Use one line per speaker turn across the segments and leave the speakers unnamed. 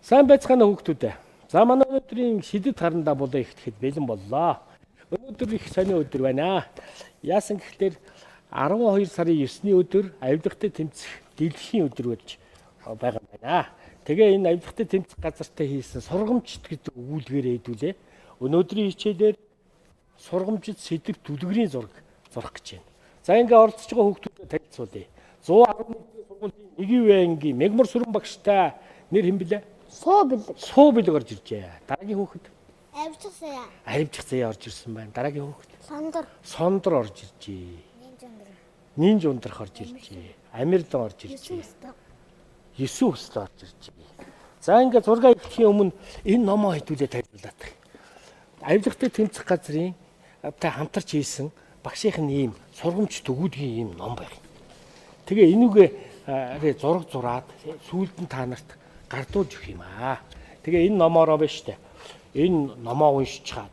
Сайн байцгаана хүүхдүүд ээ. За манай өнөөдрийн шидэт харандаа болоо ихэхэд бэлэн боллоо. Өнөөдөр их сонио өдөр байна. Яасан гэхлээр 12 сарын 9-ний өдөр авилгатай тэмцэх дэлхийн өдөр болж байгаа юм байна. Тэгээ энэ авилгатай тэмцэх газартай хийсэн сургамжит гэдэг өгүүлбэрээ хэдүүлээ. Өнөөдрийн хичээлээр сургамжит сэдэв түлгэрийн зураг зурах гэж байна. За ингээ оролцож байгаа хүүхдүүдэд танилцуулъя. 111 дэх сургуулийн 1 ангийн Мегмар Сүрэн багштай нэр хэн блэ?
Суу бэлэг.
Суу бэлэг орж иржээ. Дараагийн хүүхэд
Авчих заяа.
Аривчих заяа орж ирсэн байна. Дараагийн хүүхэд
Сондор.
Сондор орж иржээ. Нинж ундрах орж иржээ. Амирдан орж иржээ. Есүс Христос орж иржээ. За ингээ зураг эхлэхийн өмнө энэ номоо хэдүүлээ тайлбарлаад. Авилгатай тэмцэх газрын та хамтарч хийсэн багшийнх нь ийм сургамж төгүүдгийн ийм ном байх. Тэгээ энүүгээ зураг зураад сүүлд нь та нарт гардуулж өгөх юм аа. Тэгээ энэ номоороо биш үү? Энэ номоо уншичаад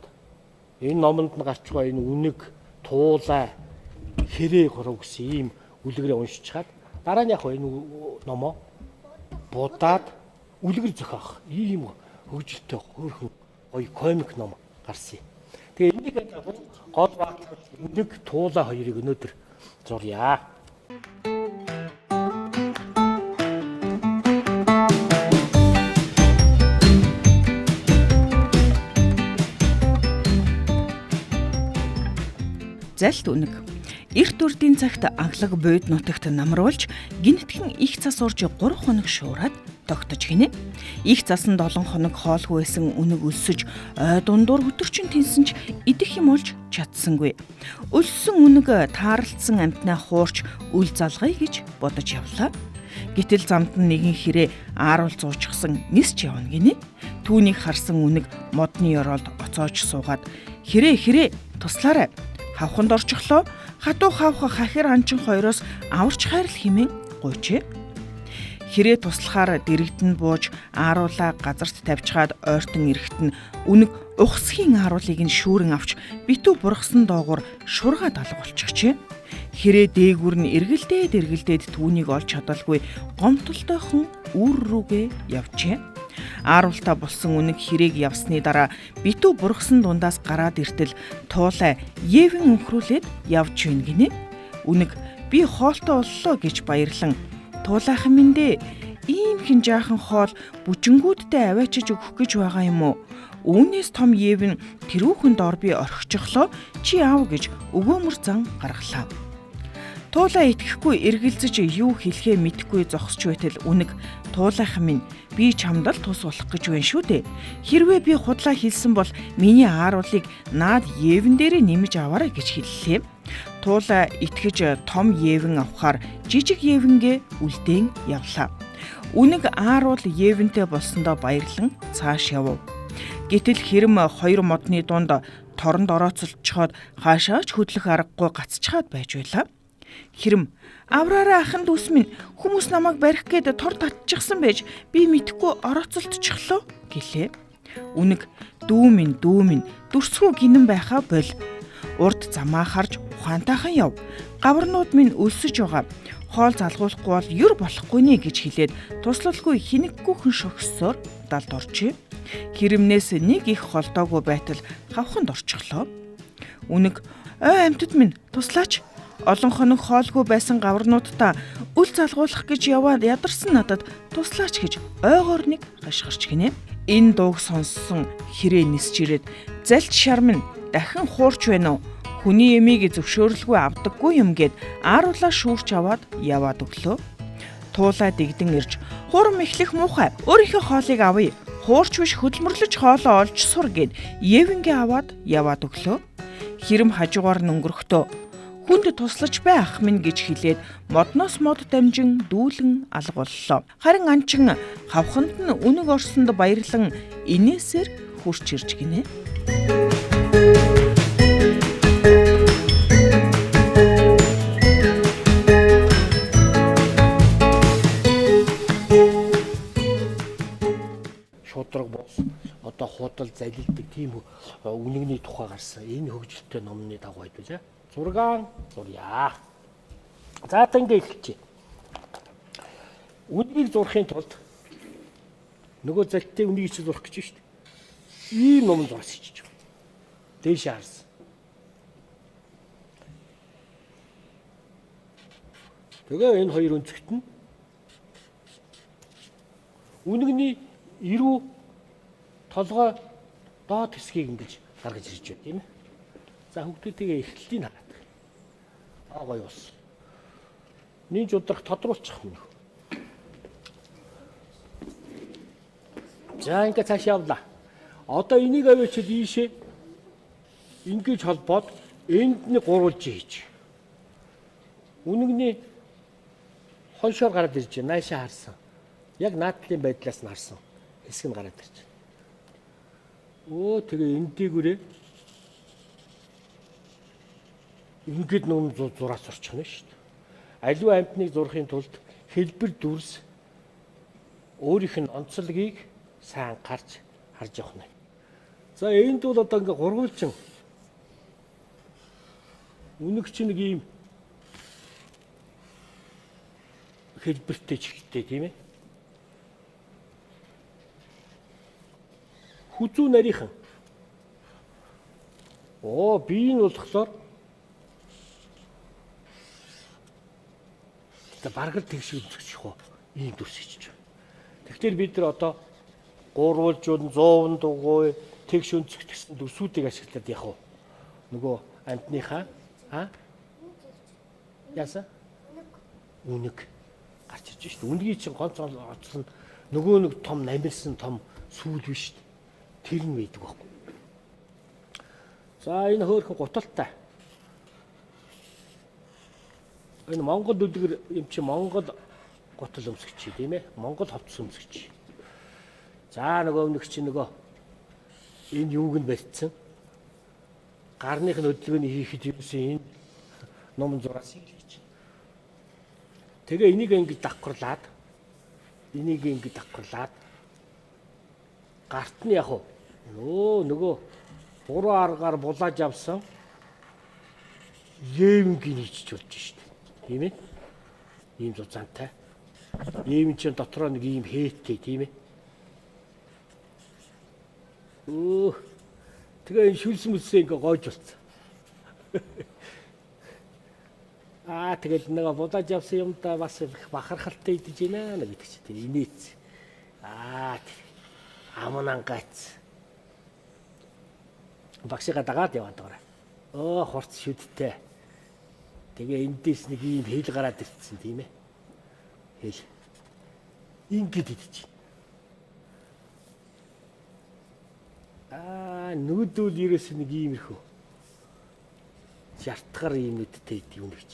энэ номонд нь гарч байгаа энэ үнэг, туулай, хэрэг хуруу гэсэн ийм үлгэрээ уншичаад дараа нь яг энэ номоо будаад үлгэр зохиох ийм хөгжилтэй хөөрхөн гоё комик ном гарсан юм. Тэгээ энийг гол баатар үнэг, туулай хоёрыг өнөөдөр зуръя.
Залт үнэг. Эрт үрдийн цагт аглаг буйд нутагт намруулж гинтгэн их цас урж 3 хоног шуураад тогтож гинэ. Их засан 7 хоног хоолгүй байсан үнэг өлсөж ой дундуур хөтөрчин тэнсэн ч идэх юм олж чадсангүй. Өлссөн үнэг таарлцсан амьтнаа хуурч үл залгая гэж бодож явлаа. Гэтэл замд нь нэгэн хэрээ ааруул зуучсан нисч явна гинэ. Түүнийг харсан үнэг модны ёроолд оцоож суугаад хэрээ хэрээ туслаарай. Хавханд орчихлоо. Хатуу хавх хахир анчин хоёроос аварч хайрл хэмээн гуйжээ. Хэрээ туслахаар дэрэгдэн бууж ааруулаа газарт тавьчхаад ойртон эрэхт нь үнэг ухсхийн ааруулыг нь шүүрэн авч битүү бургасан доогуур шургаад алга болчихжээ. Хэрээ дээгүр нь эргэлдээд түүнийг олж чадалгүй гомдолтойхон үүр рүүгээ явжээ. Ааруултаа болсон үнэг хэрээг явсны дараа битүү бургасан дундаас гараад иртэл туулай евэн өнхрүүлээд явж байна гинэ. Үнэг би хоолтой боллоо гэж баярлан туулайхан минь дээ ийм хэн жаахан хоол бүжингүүдтэй аваачиж өгөх гэж байгаа юм уу? Үүнээс том евэн тэрүүхэн дор би орхичихлоо чи аав гэж өгөөмөр зан гаргалаа. Туулай итгэхгүй эргэлзэж юу хэлэхээ мэдэхгүй зогсож байтал үнэг туулайхан минь би чамд л тус болох гэж байна шүү дээ. Хэрвээ би худлаа хэлсэн бол миний ааруулыг наад евэн дээрээ нэмж аваарай гэж хэллээ. Туулай итгэж том евэн авахаар жижиг евэнгээ үлдээн явлаа. Үнэг ааруул евэнтэй болсондоо баярлан цааш явв. Гэтэл хэрэм хоёр модны дунд торонд орооцолцоход хаашаа ч хөдлөх аргагүй гацчхаад байж байлаа. Хэрэм авраараа ахын дүүс минь хүмүүс намайг барих гээд тор татчихсан байж би мэдэхгүй орооцолтчихлоо гэлээ. Үнэг дүү минь дүрсгүй гинэн байхаа боль. Урд замаа харж ухаантайхан яв. Гаварнууд минь өлсөж байгаа. Хоол залгуулахгүй бол юр болохгүй нэ гэж хэлээд туслалгүй хинэггүй хүн шогссоор далд оржээ. Хэрэмнээс нэг их холдоогүй байтал хавханд орчихлоо. Үнэг ой амьтад минь туслаач. Олон хоног хоолгүй байсан гаварнуудаа үл залгуулах гэж яваад ядарсан надад туслаач гэж ойгоор нэг гашгарч гинэ. Энэ дууг сонссон хэрээ нисч ирээд залт шармын дахин хуурч байна уу? Хүний ямийг зөвшөөрлгүй авдаггүй юм гэд ааруулаа шүүрч аваад яваад өглөө. Туулай дэгдэн ирж хурам эхлэх муухай өөрийнхөө хоолыг авъя. Хуурч биш хөдөлмөрлөж хоолоо олж сур гэд евэнгээ аваад яваад өглөө. Хэрэм хажуугаар нь өнгөрөхдөө хүнд туслаж бай ах минь гэж хэлээд модноос мод дамжин дүүлэн алга боллоо. Харин анчин хавханд нь үнэг орсонд баярлан инээсээр хурч ирж гинэ.
Шудраг бус одоо худал залилдаг тийм үнэгний тухай гарсан энэ хөгжилтэй номны дагуу хэдүүлээ. Зургаан зуръя. За та ингэ эхэлчихье. Үнэгийг зурхын тулд Нөгөө залттай үнийг чи зурах гэж шүү дээ. Ийм ном зурас хийчих. Дээш харсан. Тэгээ энэ хоёр өнцөгт нь үнэгний эрүү толгой доод хэсгийг ингэж гаргаж ирж байна, тийм ээ. За хүүхдүүдийн эхлэлийг хараад. Аа гоё болсон. Нинж удрах тодруулчих юм. За ингээд цааш явлаа. Одоо энийг авчиад ийшээ ингэж холбоод энд нэг гурвалж хийж. Үнэгний хойшоор гараад ирж байна. Наашаа харсан. Яг наадлын байдлаас нь харсан. Хэсэг нь гараад ирж байна. Өө тэгээ энэ дээгүүрээ ингээд нүм зураас зурчихна шүү дээ. Аливаа амьтныг зурхын тулд хэлбэр дүрс өөрийнх нь онцлогийг сайн гарч харж явах нь. За энд бол одоо ингээ гурвалжин үнэг чинь нэг ийм хэлбэртэй чигттэй, тийм ээ. Хүзүү нарийнхан. Оо би нь болохоор бараг л тэгш өнцгчих уу ийм дүрс хийчих. Тэгэхээр бид нар одоо гурвалжууд 100 дугуй тэгш өнцөгт гэсэн дүрсүүдийг ашиглаад явах уу? Нөгөө амьтныхаа яасан? Үнэг гарч ирж шít. Үнгийн чинь гонц оцол нь нөгөө нэг том намирсан том сүүл биш шít. Тэр нь байдаг байхгүй. За энэ хөөрхөн гуталтай. Энэ Монгол үлгэр юм чи Монгол гутал өмсгч тийм ээ. Монгол хувцас өмсгч. За нөгөө өмнөх чи нөгөө энэ юуг нь барьцсан. Гарных нь хөдөлгөөний хийхэд юусэн энэ ном зураас хийж. Тэгээ энийг ингэж давхарлаад энийг ингэж давхарлаад гарт нь яг уу нөгөө буруу аргаар булааж авсан левингийн хийчих болж шít. Тийм ээ. Ийм зузаантай. Ийм чинь дотроо нэг ийм хээтэй, тийм ээ. Өө. Тэгээ энэ шүлс мүлсээ ингээ гоож болцсон. Аа тэгэл нэг булааж авсан юмдаа бас их бахархалтай идэж байна гэдэг чи тийм инээц. Аа амнангац. Багшига дагаад яваад байгаа. Өө хурц шүдтэй. Тэгээ эндээс нэг ийм хэл гараад ирсэн, тийм ээ. Хэл. Ингээд идэж. Аа нүдүүл ерөөс нэг иймэрхүү. Жартгар ийм нүдтэй идэв юм гэж.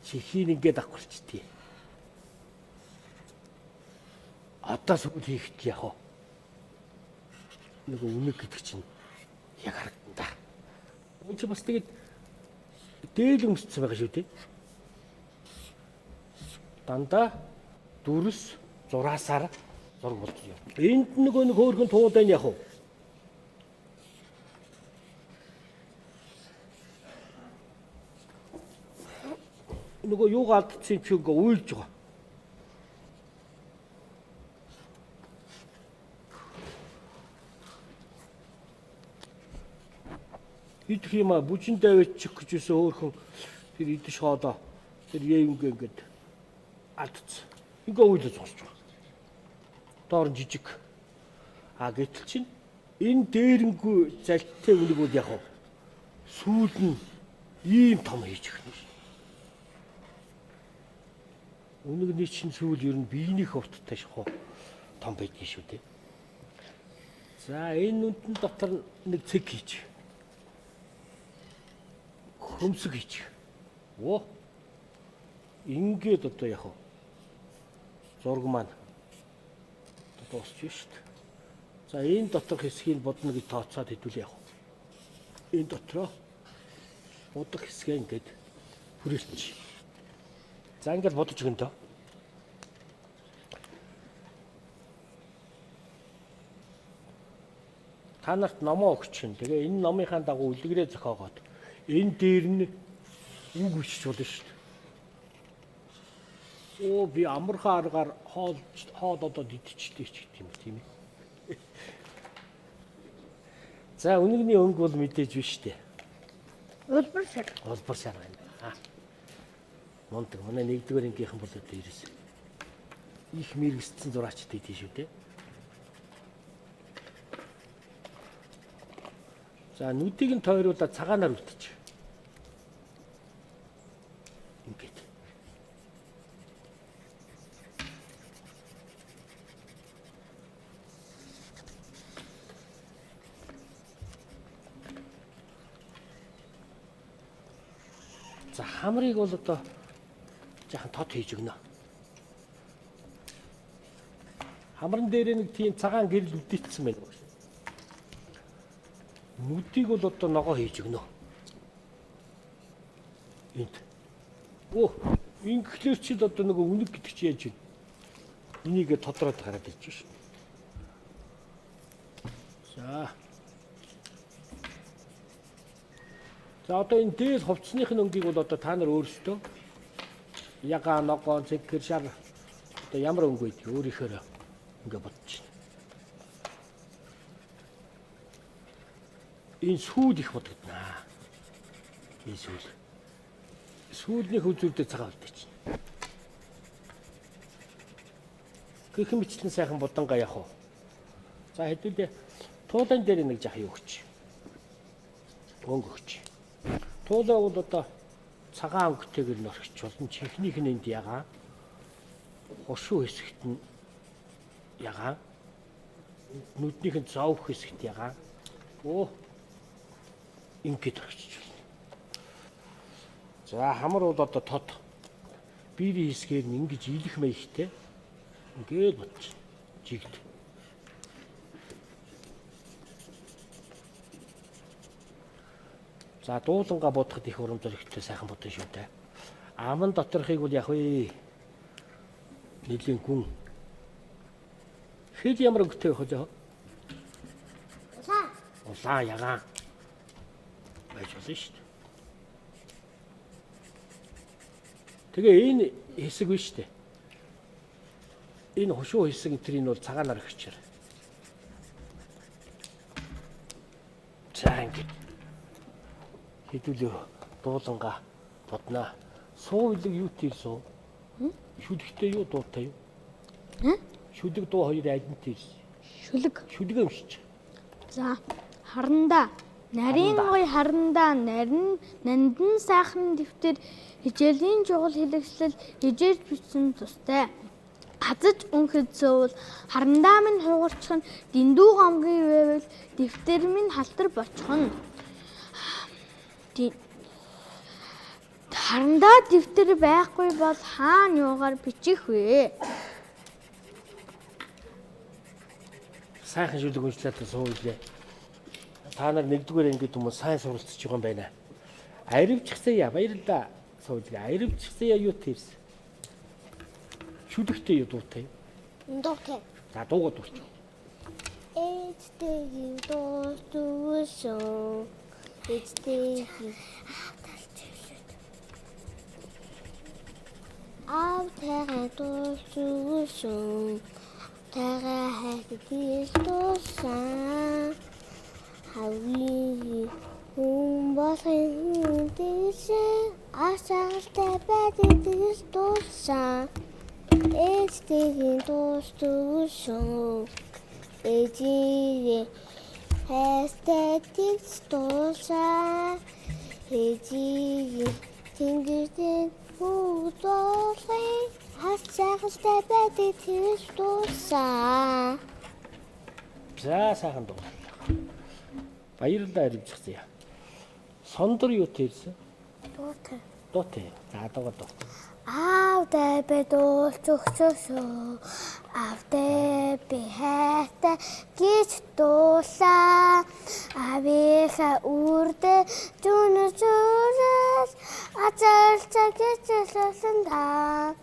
Чихийг ингээд авахулчихдээ. Одоо сүүл хийхэд яг уу. Нөгөө үнэг гэдэг чинь яг харагдана да. Энд чи бас тэгээд дээл өмссөн байгаа шүү дээ. Дандаа дүрс зураасаар зураг болж яв. Энд нөгөө нэг хөөрхөн туулайн яг уу. Нөгөө юугаа алдсан юм чи ингээ уйлж байгаа. Идэх юм а бүжин даваачих гэж юусэн хөөрхөн тэр идэж хоолоо тэр евингээ ингээд алдсан. Ингээ уйлаж зогсож байгаа. Доор нь жижиг. А гэтэл чинь энэ дээрэнгүй залттай үнийг бол яг сүүл нь ийм том хийж өгнө. Үнэгний чинь сүүл ер нь биенийх урттай шахуу том байдгийн шүү дээ. За энэ нүдэн дотор нэг цэг хийж. Хөмсөг хийж. Оо. Ингээд одоо яг зураг маань дуусч шүү дээ. За энэ доторх хэсгийг бодно гэж тооцоод хэдүүлээ яг. Энэ дотроо бодох хэсгээ ингээд хүрээлчих. За ингээд бодож өгөн дөө. Та нарт номоо өгч чинь. Тэгээ энэ номынхаа дагуу үлгэрээ зохиогоод энэ дээр нь үг бичиж болно шүү дээ. Оо би амархан аргаар хоол хоол одоод идчихлээ ч гэх юм тийм ээ. За үнэгний өнгө бол мэдээж биш үү?
Улбар шар.
Улбар шар байна. Мундаг. Манай нэгдүгээр ангийнхан бол одоо ерөөс их мэрэгссэн зураачтай тийм шүү дээ. За нүдийг нь тойруулаад цагаанаар үлдчих. Ингээд. За хамрыг бол одоо жаахан тот хийж өгнө. Хамран дээр нэг тийм цагаан гэрэл үлдээчихсэн байна. Нүдийг бол одоо ногоо хийж өгнө. Энд. Оо, инглээр чи л одоо нөгөө үнэг гэдэг чи яаж вэ? Энийг тодроод гараад ирж шин. За. За одоо энэ дээл хувцсных нь өнгийг бол одоо та нар өөрсдөө ягаан, ногоон, цэнхэр, шар одоо ямар өнгө байдгийг өөрийнхөө ингээ бодож байна. Энэ сүүл их бодогднаа. Энэ сүүл. Сүүлнийх үзүүрдээ цагаан үлдээч. Гэх мэтлэн сайхан будангаа явах уу. За хэдүүлээ туулайн дээр нэг жах юу өгч. Өнгө өгч. Туулай бол одоо цагаан өнгөтэйгэр нь орхич болно. Чихнийх нь энд ягаан. Хушуу хэсэгт нь ягаан. Нүднийх нь зовх хэсэгт ягаан. Оо. Ингээд орхич болно. За хамар бол одоо тод. Биерийн хэсгээр нь ингэж илэх маягтай. Ингээд бодчих. Жигд. За дуулангаа бодоход их урам зоригтой сайхан бодсон шүү дээ. Аман доторхыг бол яг вэ. Нэлийн гүн. Хэл ямар өнгөтэй байх вэ?
Улаан.
Улаан ягаан байж болно шүү дээ. Тэгээ энэ хэсэг биш үү? Энэ хушуу хэсэг тэрийг бол цагаанаар өгчээр. За ингээд хэдүүлээ дуулангаа боднаа. Суу илэг юу тийрсэн? Шүлэгтэй юу дуутай юу? Шүлэг дуу хоёрын аль нь тийрсэн?
Шүлэг.
Шүлэг өмсч.
За харандаа. Нарийн гой харандаа нарин нандин сайхан дэвтэр хичээлийн чухал хэрэгслэл хижээж бичсэн тустай. Хазаж үнхэд суувал харандаа минь хугарчих нь дэндүү гомгүй байвал дэвтэр минь халтар бочих нь. Харандаа дэвтэр байхгүй бол хаана юугаар бичих вэ?
Сайхан шүлэг уншлаад сууйлээ. Та нар нэгдүгээр ангид хүмүүс сайн суралцж байгаа юм байна. Аривчхсая баярлалаа. Сууйлээ. Аривчхсая юу тийвс? Шүлэгтэй юу дуутай юу?
Дуутай.
За дуугаа дууч.
Ээжтэйгийн дуу дүүсэн. Ээжтэйгийн аавтайгаа дуу дүүсэн. Тагаа хайртай дуусан. Хавийн хүн болгон хүн дээсэн. Асаалтай байдаг дуусан. Ээжтэйгийн дуу дүүсэн. Ээжигээ хайртай дуусан. Ээжигээ тэнгэртэн бүгд болгон асаалтай байдаг дуусан.
За сайхан дуу. Баярлалаа аривчхсая. Сондор юу тийрсэн?
Дуутай.
Дуутай. За дуугаа дуу.
Аавтай би дуулж өгчөөсөө. Аавтай би хайртай гэж дуулаа. Аавынхаа үрдэ зүнэ зүрэл азарчаа гэж хэлсэн та.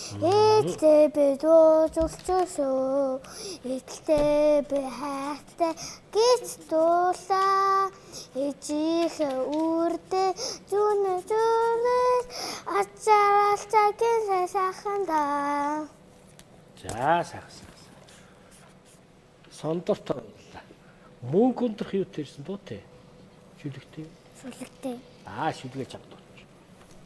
Эцэлтэй би дуужилчсөө. Эцэлтэй би хайртай гэж дуулаа. Ээжийнхээ үрдээ зүүнэ зүүнэ ачаалцаагийн сайхан даа.
За сайхан. Сондорт баярлалаа. Мөнгө ундрах юу тэрсэн дуутай? Шүлэгтэй.
Шүлэгтэй.
Аа шүлгээ чамд.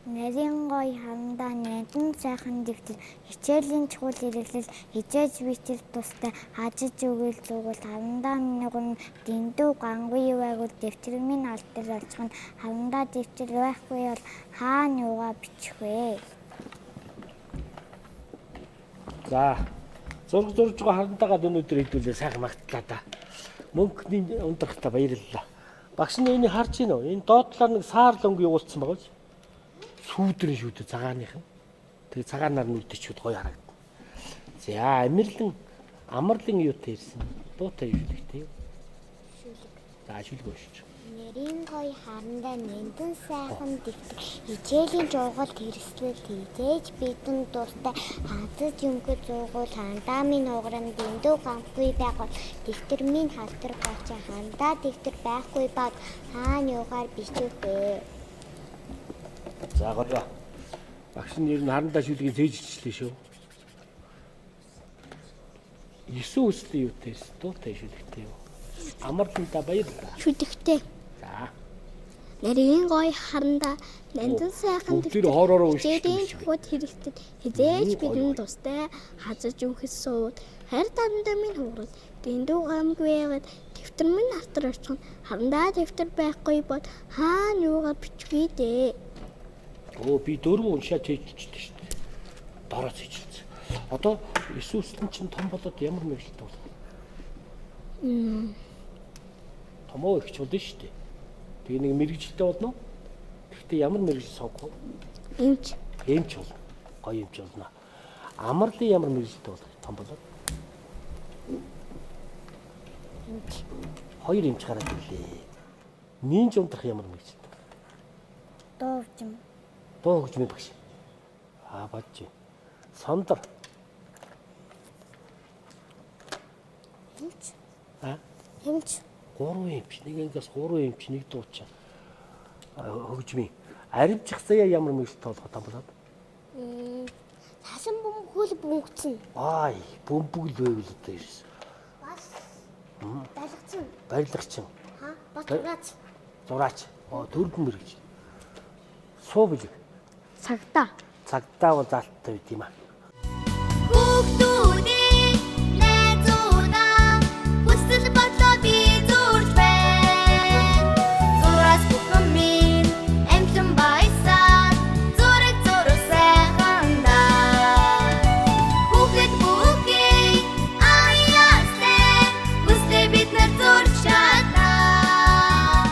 Нарийн гоё харандаа нандин сайхан дэвтэр хичээлийн чухал хэрэглэл хичээж битэл тустай хажиж өгөл зүгэл харандаа минь дэндүү гангүй байгуул дэвтэр минь алдар олчихно харандаа дэвтэр байхгүй бол хаана юугаа бичих вэ?
За зураг зурж байгаа харандаагаа өнөөдөр хэдүүлээ сайхан магтлаа да. Мөнгөний ундрахтаа баярлалаа. Багш нь энийг харж гин үү? Энэ доотлоор нэг саар лонг явуулсан байгаа ч. Сүүдрэн шүү дээ цагааных нь. Тэгээ цагаанаар нүдчихүүд гоё харагдана. За амирлан амарлын юутай ирсэн? Дуутай юу шүлэгтэй юу?
Шүлэг.
За шүлэг уншиж.
Нарийн гоё харандаа нандин сайхан дэвтэр хичээлийн жургал хэрэгслэл хизээж бидэн дуртай хазаж юмгүй зуугуул хандаа минь уграм дэндүү гамгүй байгуул дэвтэр минь халтар болчих хандаа дэвтэр байхгүй баг хаана юугаар бичих вэ?
За гоё. Багш нь ер нь харандаа шүлгийг зээжилчлээ шүү. 9 үслийн юутай ирсэн? Дуутай шүлэгтэй юу? Амарландаа баярлалаа.
Шүлэгтэй.
За.
Нарийн гоё харандаа нандин сайхан
Бүгд хоороороо уншиж
хичээлийн чухал хэрэгсэл хизээж бидэн тустай хазаж өмхөс сууд хайр дарандаа минь хугарал дэндүү гамгүй байгаад дэвтэр минь хартар очихно харандаа дэвтэр байхгүй бод хаана юугаар бичих вэ дээ.
Өө би дөрвөн уншаад хийчихсэн шүү дээ. Дараа хийчихсэн. Одоо 9 үсэл чинь том болоод ямар мэргэжилтэй болох вэ? Томоо их чулна шүү дээ. Тэгээ нэг мэргэжилтэй болно. Гэхдээ ямар мэргэжил сонгох вэ?
Эмч.
Эмч болно. Гоё эмч болно. Амарлын ямар мэргэжилтэй болох том болоод?
Эмч.
Хоёр эмч гараад ирлээ. Нинж унтрах ямар мэргэжилтэй?
Дуу хөгжим.
Дуу хөгжмийн багш. Аа бодож. Сондөр.
Эмч.
Аа?
Эмч.
3 эмч. Нэг ангиас 3 эмч, нэг дуучин. Хөгжмийн. Аривчих заяа ямар мэргэжилтэй болох том болоод?
Хасан бөмбөг хөл бөмбөгцөн.
Ай, бөмбөг л байвал одоо ирсэн.
Бас. Барилгачин.
Барилгачин.
Ха, бас зураач.
Зураач. Оо, дөрвөн мэргэжил. Суу билэг.
Цагдаа.
Цагдаа бол заалттай байт юм аа.
Хүүхдүүдээ найзуудаа хүсэл бодлоо би зурж байна. Зураас бүхэн минь амтлан баясаар зураг зураг сайхан даа. Хүүхэд бүхий аяастай хүслээ бид нар зурж чаднаа.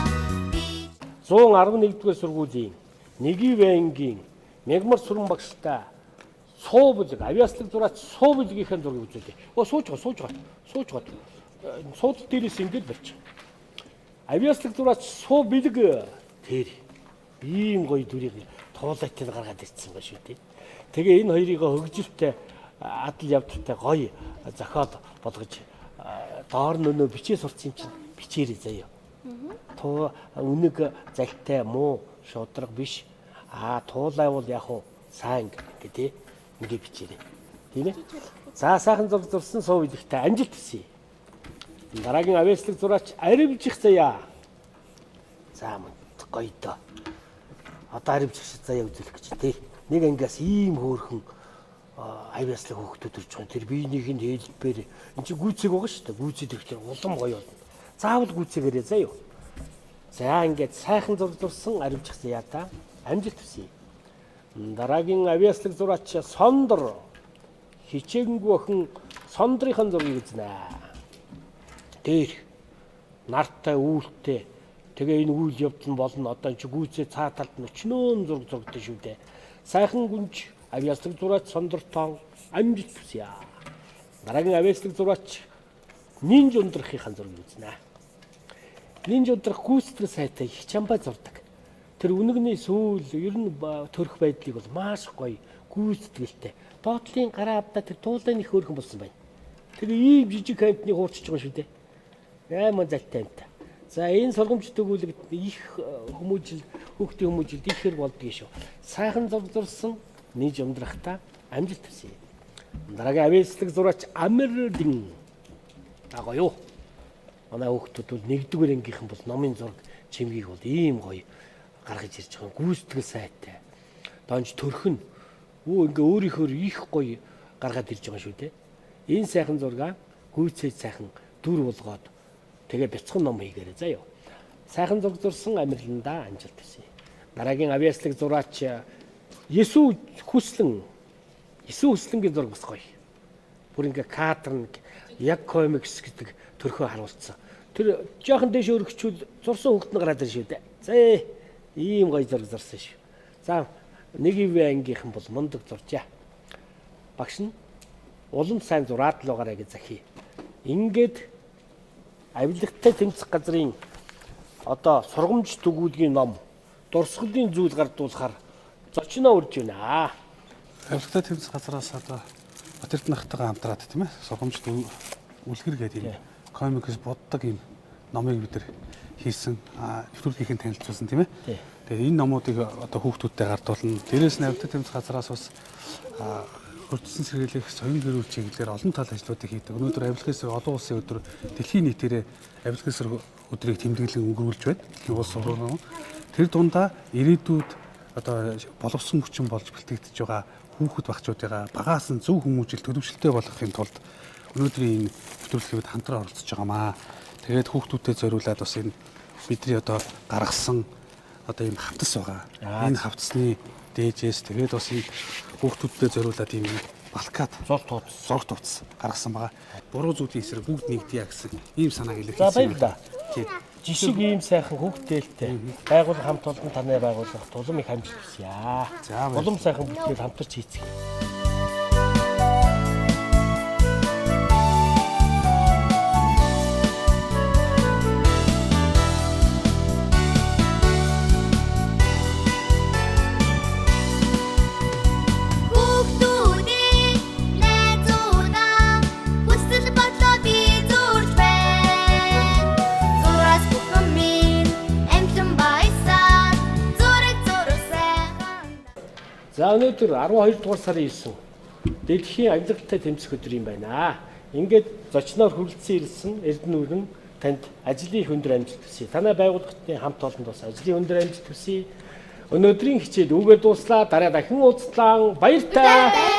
Би
111-р сургуулийн Нэгивэнгийн Мягмар сүрэн багштай суу бүлэг, авиаслаг зураач суу бүлгийнхээ зургийг үзүүлье. Оо сууж байгаа, сууж байгаа. Суудал дээрээс ингэж барьчих. Авиаслаг зураач суу бүлэг тэр ийм гоё дүрийг туулайтай гаргаад ирсэн ба шүү дээ. Тэгээ энэ хоёрыг хөгжилтэй адал явдалтай гоё зохиол болгож доор нөнөө бичээ сурцсан юм чинь бичээрэй заяа. Туу үнэг залтай муу шудраг биш. Аа туулай бол яг уу сайн гэдэг ингээ бичээрэй. Тийм ээ? За сайхан зураг зурсан суу бүлэгтэй амжилт хүсье. Дараагийн авиаслаг зураач аривжих заяа. За мөн гоё доо. Одоо аривжих заяа үзүүлэх гэж тий. Нэг ангиас ийм хөөрхөн авиаслаг хөөхдөд ирж байгаа. Тэр биенийх нь хэлбэр эн чинь гүйцэг байгаа шүү дээ. Гүйцэд ирэхээр улам гоё болно. Заавал гүйцэгээрэй заяа. За ингээд сайхан зураг зурсан аривжих заяа та амжилт хүсье. Дараагийн авиаслаг зураач Сондор хичээнгүй охин Сондрынхан зургийг үзнэ. Дээр нартай үүлтэй тэгээ энэ үйл явдал нь болно. Одоо чи гүйцээ цаа талд нь өчнөөн зураг зургдсан шүү дээ. Сайхан гүнж авиаслаг зураач Сондортон амжилт хүсье. Дараагийн авиаслаг зураач Нинж ундрахын зургийг үзнэ. Нинж ундрах гүйцэтгэл сайтай их чамбай зурдаг. Тэр үнэгний сүүл ер нь төрөх байдлыг бол маш гоё гүйцэтгэлтэй. Доотлын гараа авдаа тэр туулайн их хөөрхөн болсон байна. Тэр ийм жижиг амьтныг хуурчиж байгаа шүү дээ. Айман залтай амьт. За энэ сургамж төгүүлэгт их хүмүүжил, хүүхдийн хүмүүжилд их хэрэг болдгийг шүү. Сайхан зураг зурсан нийж ундрахта амжилт хүсье. Дараагийн авьяаслаг зураач Амирдин. Дагоё. Манай хүүхдүүд бол нэгдүгээр ангийнхан бол номын зураг чимгийг бол ийм гоё гаргаж ирж байгаа. Гүйцэтгэл сайтай. Донж төрхөн ингээ өөрийнхөө их гоё гаргаад ирж байгаа шүү дээ. Энэ сайхан зургаа гүйцээж сайхан дүр болгоод тэгээ бяцхан ном хийгээрэй заяа. Сайхан зураг зурсан амирландаа амжилт хүсье. Дараагийн авьяаслаг зураач Есү хүслэн. Есү хүслэнгийн зураг бас гоё. Бүр ингээ кадр нь яг комикс гэдэг төрхөө харуулсан. Тэр жоохон дэш өргөчүүл зурсан хүүхэд нь гараад ирж шүү дээ. За ийм гоё зураг зурсан шүү. За нэг ив ангийнхан бол мундаг зуржээ. Багш нь улам сайн зураад л байгаарай гэж захий. Ингээд авилгатай тэмцэх газрын одоо сургамж төгүүлгийн ном дурсгалын зүйл гардуулахар зочноо урьж байна.
Авилгатай тэмцэх газраас одоо Батэрдэнхтэйгээ хамтраад тийм сургамж үлгэр гэдэг юм комикс боддог юм номыг бид нар хийсэн, нэвтрүүлгийнхэн танилцуулсан тийм. Тэгээд энэ номуудыг одоо хүүхдүүдтэй гардуулна. Дээрээс нь авилгатай тэмцэх газраас бас хөрдсөн сэргийлэх соён гэрүүл чиглэлээр олон тал ажлуудыг хийдэг. Өнөөдөр авилгын эсрэг олон улсын өдөр дэлхийн нийтээрээ авилгын эсрэг өдрийг тэмдэглэн өнгөрүүлж байна. Дэлхийн улс орнууд. Тэр дундаа ирээдүйд одоо боловсон хүчин болж бэлтгэгдэж байгаа хүүхэд багчуудыгаа багаас нь зөв хүмүүжил төлөвшөлтөй болгохын тулд өнөөдрийн энэ нэвтрүүлгийг хамтран оролцож байгаамаа. Тэгээд хүүхдүүдэд зориулаад бас энэ бидний одоо гаргасан одоо ийм хавтас байгаа. Энэ хавтасны дээжээс тэгээд бас энэ хүүхдүүдэд зориулаад ийм балкат зург тууц гаргасан байгаа. Буруу зүйлийн эсрэг бүгд нэгдъя гэсэн ийм санааг илэрхийлсэн.
За баярлалаа. Жишиг ийм сайхан хүүхдэлтэй байгууллага хамт олон таны байгууллага улам их амжилт хүсье. Улам сайхан бүтээл хамтарч хийцгээе. За өнөөдөр 12 дугаар сарын 9 дэлхийн авилгатай тэмцэх өдөр юм байна. Ингээд зочноор хүрэлцэн ирсэн Эрдэнэ үрэн танд ажлын их өндөр амжилт хүсье. Танай байгууллагын хамт олонд бас ажлын өндөр амжилт хүсье. Өнөөдрийн хичээл үүгээр дууслаа. Дараа дахин уулзлаа. Баяртай.